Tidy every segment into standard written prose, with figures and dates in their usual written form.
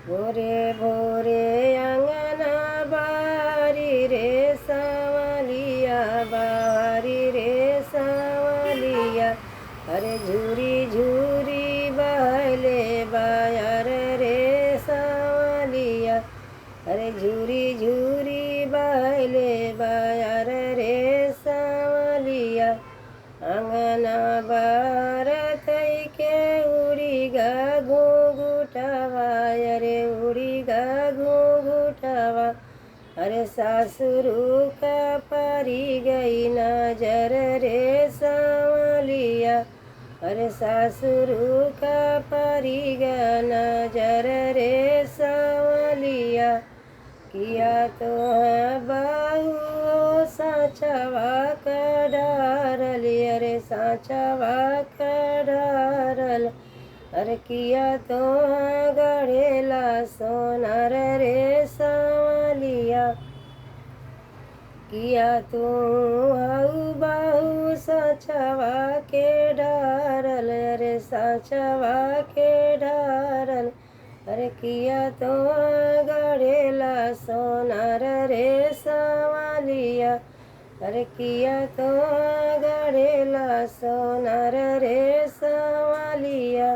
भोरे भोरे अंगना बारी रे सांवलिया, बारी रे सांवलिया। अरे झूरी झूरी बहले बायर रे सांवलिया, अरे झूरी झूरी बहले बायर रे सांवलिया। अंगना बारत के उड़ी गा घूंघूटवा, अरे उड़ी गा घूंघूटवा। अरे सासुरु का परी गई नजर रे सांवलिया, अरे सासुरु का परी गा नजर रे सांवलिया। किया तो है बाहू साचवा का डारल, अरे साचवा का डारल। अरे किया तो है गढ़ेला सोनार रे सांवलिया। किया तू हऊ बाहू साचवा के डारल, अरे साचवा के डारल। अरे किया तो गढ़ेला सोनार रे सांवलिया, अरे किया तो गढ़ेला सोनार रे सांवलिया।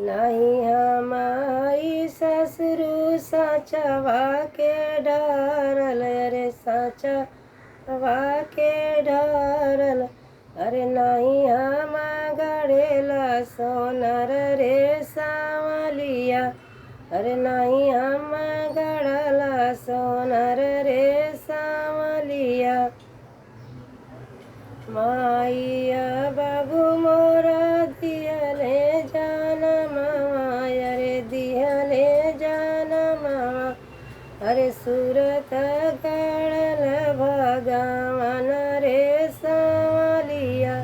नहीं हमारी ससुरु साचवा के डारल, अरे साचवा के डारल। अरे नहीं हम गढ़ेला सोनार रे सांवलिया, अरे नहीं हम गढ़ला सोनार रे सांवलिया। माइया बाबू मोरा दियले जाना मामा, अरे दियले जाना मामा। अरे सूरत गढ़ल भगवान रे सांवलिया,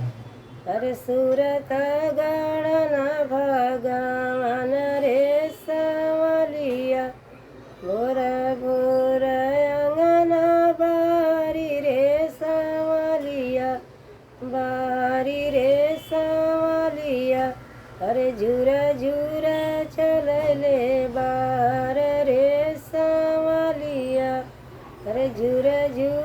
अरे सूरत गढ़ल भगवान रे सांवलिया। भोर भोर अंगना बारी रे सांवलिया, बारी रे सांवलिया। अरे झूरा झूरा चलले बार रे सांवलिया, अरे झूरा झूरा